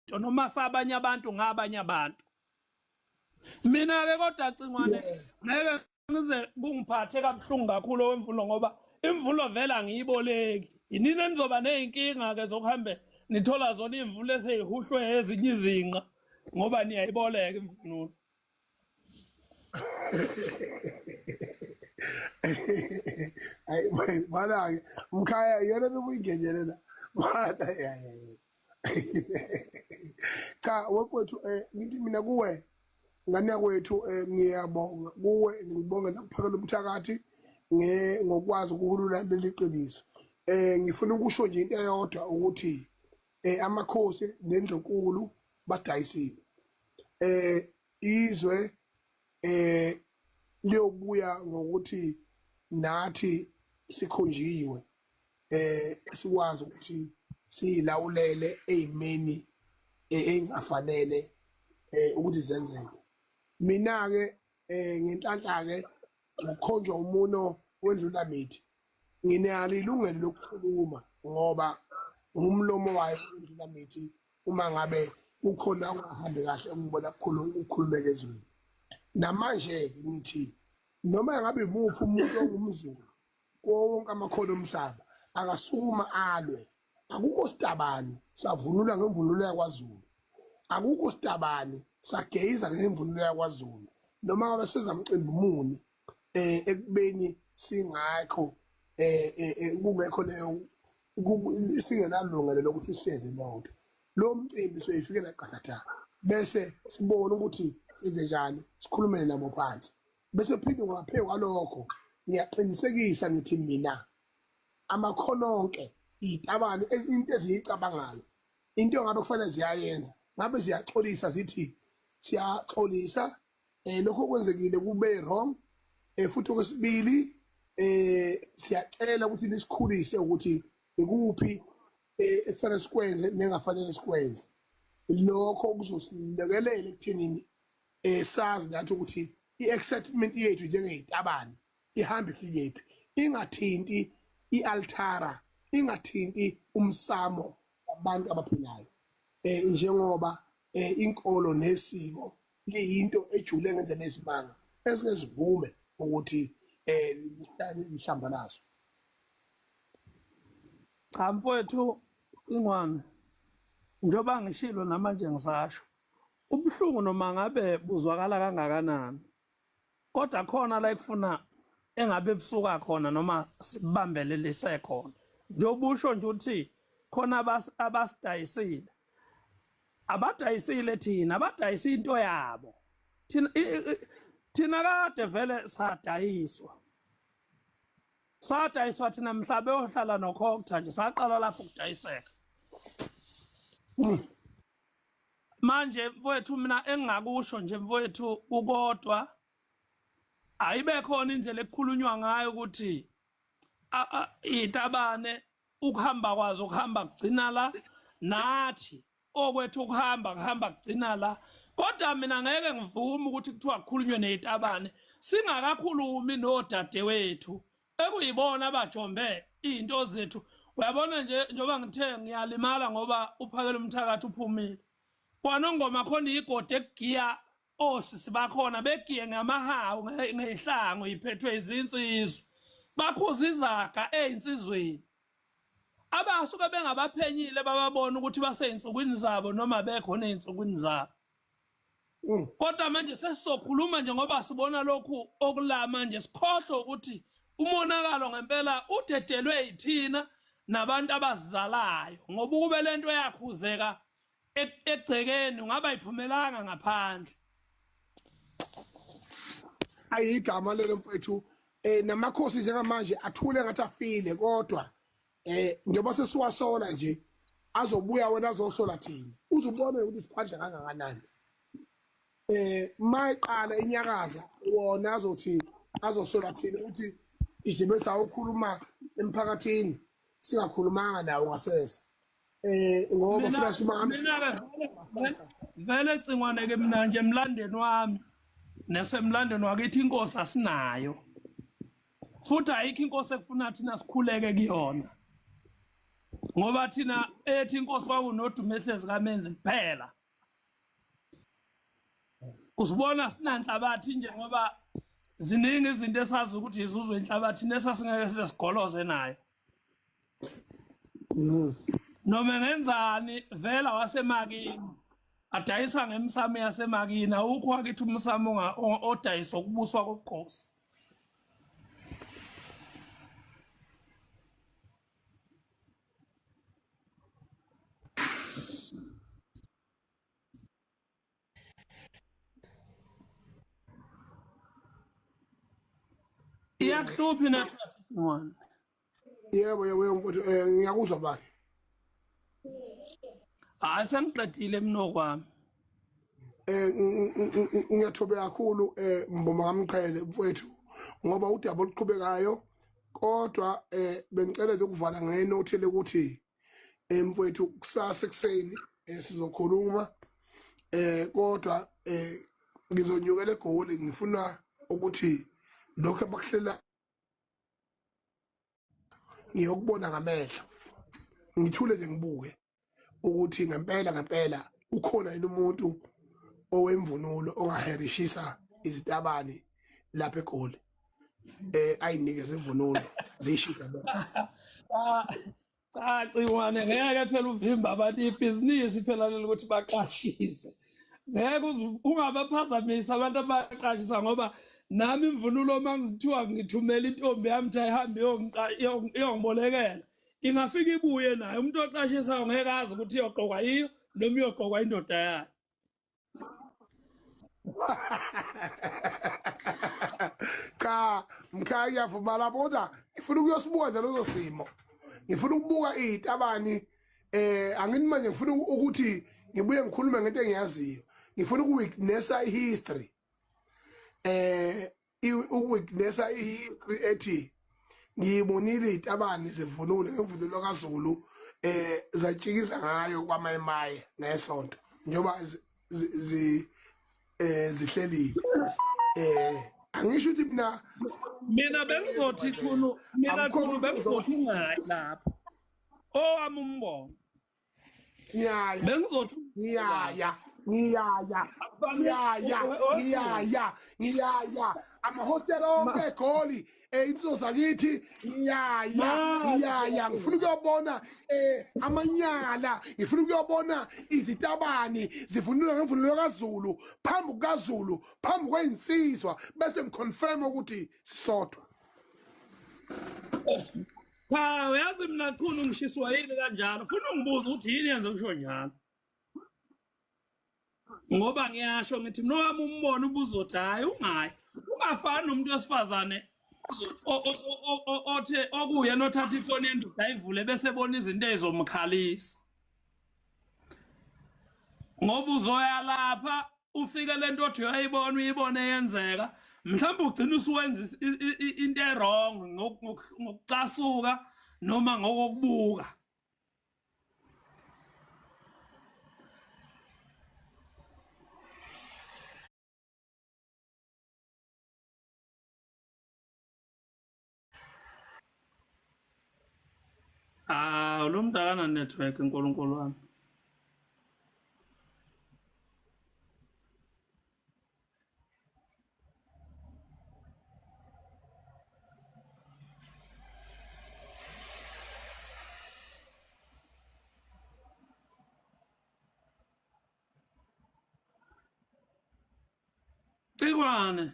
Noma sabanye abantu ngabanye abantu. Mina ke kodwa Cingwane, ngeke ngize kungiphathe kabuhlungu kakhulu owemvulo, ngoba imvulo vele angiyiboleki. Yinini enizoba ney'nkinga ke zokuhambe nithola zona iy'mvulo eseyihuhlwe ezinye izinqa ngoba niyayiboleka imvunulo. Ayi bana-ke mkhaya, iyona bebuyingenelela bana. Ya ya ya, cha wefowethu, ngithi mina kuwe ngane yakwethu, ngiyabonga kuwe, ngibonge nakuphakela umthakathi ngokwazi ukuhulula leli qiniso. Ngifuna ukusho nje into eyodwa ukuthi amakhosi nendlunkulu badayisile. Izwe liyobuya ngokuthi nathi sikhonjiwe, sikwazi ukuthi siyilawulele eyimeni engafanele ukuthi zenzeke. Mina ke ngenhlanhla ke ngokukhonjwa umuno wendlula mithi, nginalo ilungelo lokukhuluma ngoba ngumlomo wayo indlula mithi. Uma ngabe kukhona okungahambi kahle engibona kukhulumeka ezweni namanje-ke, ngithi noma ngabe imuphi umuntu ongumZulu kuwo wonke amakhono omhlaba akasukuma alwe. Akukho sitabani savunula ngemvunulo yakwaZulu, akukho sitabani sageyiza ngemvunulo yakwaZulu, noma ngabe sezamcimbi muni ekubeni singakho kungekho leyo singenalungelo lokuthi siyenze leyo nto. Lo mcimbi soyifikela qathatha bese sibone ukuthi senze njani, sikhulumele nabo phansi, bese phinde ngaphezu kwalokho ngiyaqinisekisa ngithi mina amakhono onke izitabane, into eziyicabangayo, into ngabe kufanele ziyayenza, ngabe ziyaxolisa, zithi siyaxolisa, lokho okwenzekile kube wrong, futhi okwesibili siyacela ukuthi nisikhulise ukuthi ikuphi ekufanele sikwenze nengafanele sikwenze. Lokho kuzosilekelela ekuthenini sazi nathi ukuthi i-excitement yethu njengezitabane ihamba ifikephi, ingathinti i-altara, ingathinti umsamo wabantu abaphilayo, njengoba inkolo nesiko liyinto ejule ngendlela esimanga esingesivume ukuthi lihlambalazwe. Cha mfowethu Ingwane, njengoba ngishilo namanje ngisasho, ubuhlungu noma ngabe buzwakala kangakanani, kodwa khona la ekufuna engabe busuka khona noma sibambelelise khona, njengoba usho nje ukuthi khona abasidayisile, abadayisile thina, abadayisa into yabo. Thina thina kade vele sadayiswa, sadayiswa thina mhla beyohlala noCogta nje, saqala lapho ukudayiseka. Manje mfowethu, mina engingakusho nje mfowethu kukodwa, ayibe khona indlela ekukhulunywa ngayo ukuthi itabane ukuhamba kwazo kuhamba kugcina la, nathi okwethu ukuhamba kuhamba kugcina la. Kodwa mina ngeke ngivume ukuthi kuthiwa kukhulunywe nezitabane singakakhulumi nodadewethu ekuyibona abajombe izinto zethu. Uyabona nje, njengoba ngithe ngiyalimala ngoba uphakela umthakathi uphumile kwanongoma, khona igodi ekugiya osisi bakhona begiye ngamahawu, ngehlangu iphethwe izinsizwa, bakhuza izaga ezinsizweni abasuke bengabaphenyile, bababona ukuthi baseyinsukwini zabo noma bekhona ey'nsukwini zabo. Kodwa manje sesizokhuluma nje ngoba sibona lokhu okula manje, sikhohlwe ukuthi umonakalo ngempela udedelwe yithina nabantu abazizalayo, ngoba ukube lento yakhuzeka egcekeni ungaba iphumelanga ngaphandle. Ayigama lelo mfethu, namakhosi njengamanje athule ngathi afile, kodwa njengoba sesiwasola nje azobuya wena azosola thina, uzubone ukuthi siphandle kangakanani. Mayiqala inyakaza wona azothi azosola thina ukuthi ijibe sawukhuluma emphakathini singakhulumanga nawo ngasese, ngoba fresh mami. Mina vele Cingwane ke, mina nje emlandeni wami nesemlandeni wakithi inkosi asinayo, futhi ayikho inkosi ekufuna thina sikhuleke kuyona. Ngoba thina ethi inkosi kwakunodumehlezi kaMenzi kuphela. Usibona sinanhlabathi nje ngoba ziningi izinto esazi ukuthi izuzwe inhlabathi nesasingeke size sigoloze nayo. Noma ngenzani vela wasemakini adayisa ngemsamo yasemakini awukho akithi umsamo odayisa ukubuswa kobukhosi. Iyakuhlupha inetwork one. Yebo yebo yebo mfowethu ngiyakuzwa bani. Hayi sengiqedile mina okwami. Ngiyathobeka kakhulu Mboma kaMqhele mfowethu ngoba udaba oluqhubekayo kodwa bengicela nje ukuvala ngenothi lokuthi mfowethu kusasa ekuseni sizokhuluma kodwa ngizonyukela eGoli ngifuna ukuthi lokho abakuhlela ngiyokubona ngamehlo ngithule nje ngibuke ukuthi ngempela ngempela ukhona yini umuntu owemvunulo ongaherishisa izitabani lapha eGoli ayinikeze imvunulo ziyishida Cha Ciwane ngeke phela uvimba abantu ibhizinisi phela leli ukuthi baqashise. Ngeke ungabaphazamisa abantu abaqashisa ngoba nami imvunulo uma ngithiwa ngithumela intombi yami ukuthi ayihambe iyongibolekela ingafika ibuye nayo umuntu oqashisayo ngeke azi ukuthi iyogqokwa yiyo noma iyogqokwa indoda yayo. Cha mkhaya ngiyavuma lapho kodwa ngifuna ukuyosibuka nje leso simo ngifuna ukubuka izitabani angithi manje ngifuna ukuthi ngibuye ngikhulume ngento engiyaziyo ngifuna ukuwitnessa ihistory ukuwitnessa ihistory ethi ngiyibonile izitabani zivunule ngemvunulo kaZulu zatshikiza ngayo kwaMayimaye ngesonto njengoba zi zihlelile angisho ukuthi mina bengizothi khulu mina khulu bengizothi ungayi lapho owami umbono ngiyaya bengizothi ngiyaya ngiyaya ngiyaya ngiyaya ngiyaya amahostela onke eGoli insizwa zakithi ngiyaya ngiyaya ngifuna ukuyobona amanyala ngifuna ukuyobona izitabani zivunulwa ngemvunulo kaZulu phambi kukaZulu phambi kwezinsizwa bese ngiconfirm ukuthi sisodwa. Cha uyazi mina Chunu ngishiswa yini kanjalo funa ungibuza ukuthi yini yenze usho njalo ngoba ngiyasho ngithi mina wami umbono ubuzothi hhayi ungayi ungafani nomuntu wesifazane othe okuyena othatha ifoni yendoda ayivule bese ebona izinto ezomkhalisa ngoba uzoya lapha ufike lento othi uyayibona uyibone yenzeka mhlawumbe ugcina usuwenza into erong ngokucasuka noma ngokokubuka. Ah, lo muntu akana network uNkulunkulu wami. Cikwane.